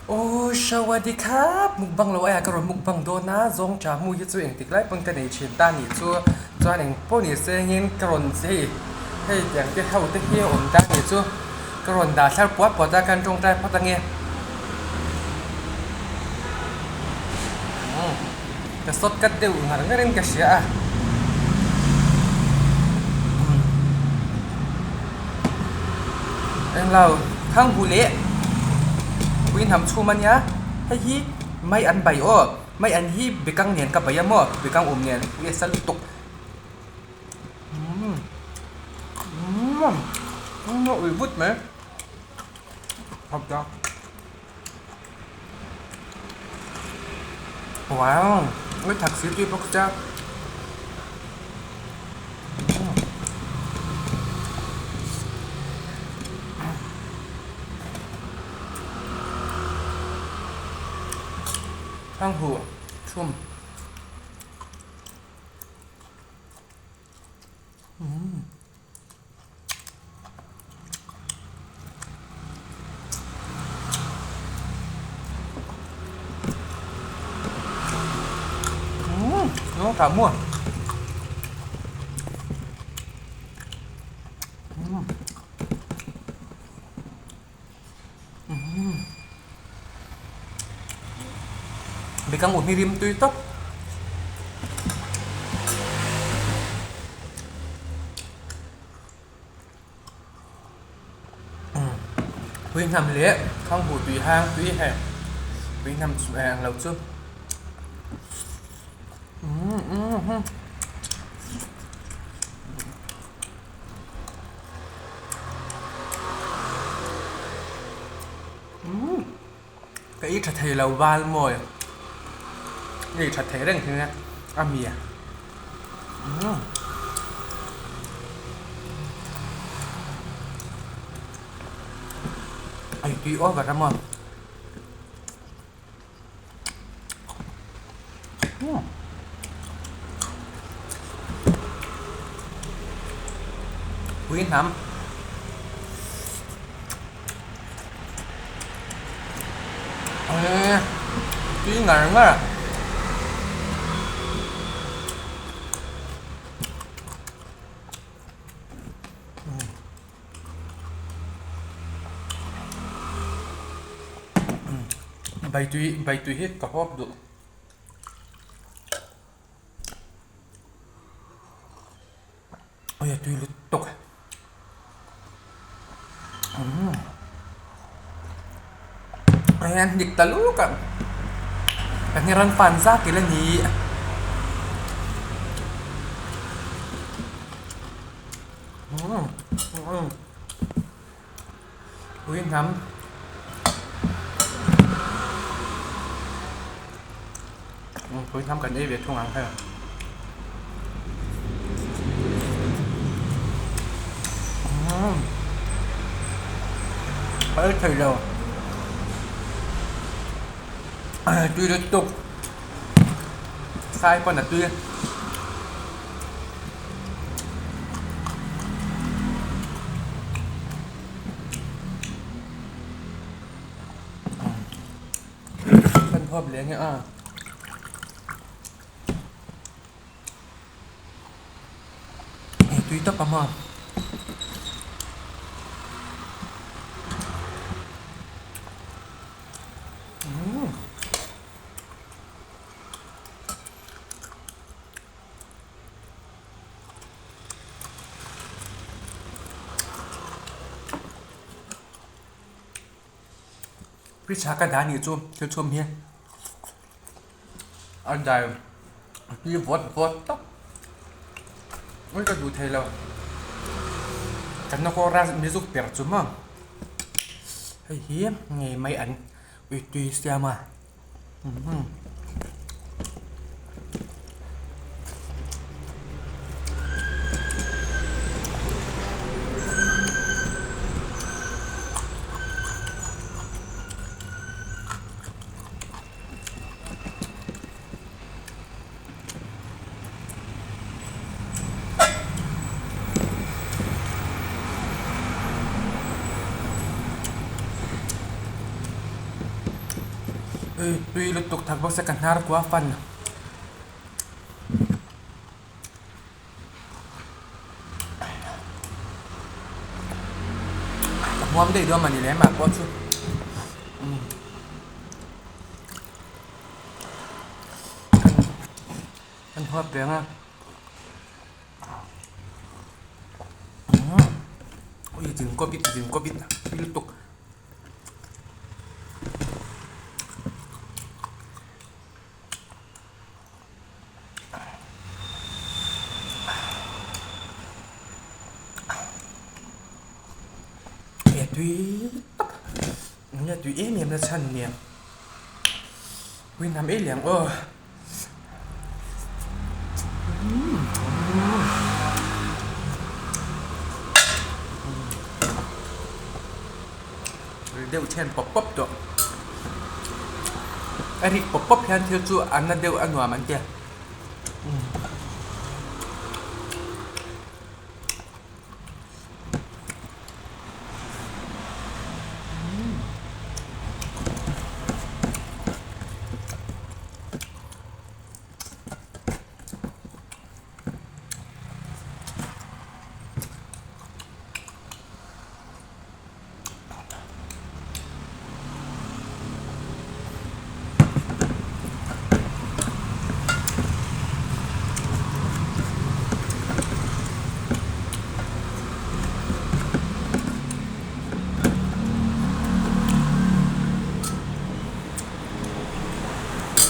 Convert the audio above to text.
Aw Shawadikha mukbang lo aiah ka rawn mukbang dawn a, zawng tha hmu hi chu engtik lai pawn ka nei thin ta nih chu, chuan eng pawh ni sengin ka rawn hei hei tiang te ho te hi a awm ta nih chu ka rawn dah thlar puat puat a, kan tawngtai phawt ange. Umm ka sawt kat deuh ngar ngar in ka hria a. Englo thang bu leh pui hnam chhum a nia hei hi mai an bai aw mai an hi bekang nen ka bai a maw bekang awm nen pui a sa lutuk umm umm a ui vut mai wow ui thak si tui bawk sia. Thang huh chhum. Nó cả mua. Bekang um hi rim tui tawp. Pui hnam leh khang huh tui hang tui heng pui hnam chu ang lo chu. Ka ei tha thei lo val mawi ei tha thei reng thei a a mi a ei tui over a maw. Pui hnam. Eee tui ngar ngar a. Baitui baitui hi ka hawp duh. Ui a tui lut tawk e. Umm hei an hnik ta luk a ka hne rawn fan zat ila ni. Ui hnam. Ui hnam kan ei ve thung ang hei. Ka ei thei lo. Tui lutuk. Sai pawn a tui. Kan huap leh nge a. Ei tui tawp ang a. Umm. Fridge ah ka dah anih chu thil chhum hi a dai a tui vawt vawt tawp ui ka duh thei lo kan na kawr a mizuk per chu maw hei hi ngei mai an ui tui siam a. Ui tui lutuk thak bawk se ka hnar kua fan. Ka hmuam daih dawn mah ni leh mah pawh chu umm kan huap ve ang a umm ui zin kawp it zin kawp it tui lutuk. Nge tui tak nge tui em em na chhan nia ui nam ei leh ang aw Ri deuh then pawp pawp tawh. A rik pawp pawp hian thil chu a na deuh a nuam an tia.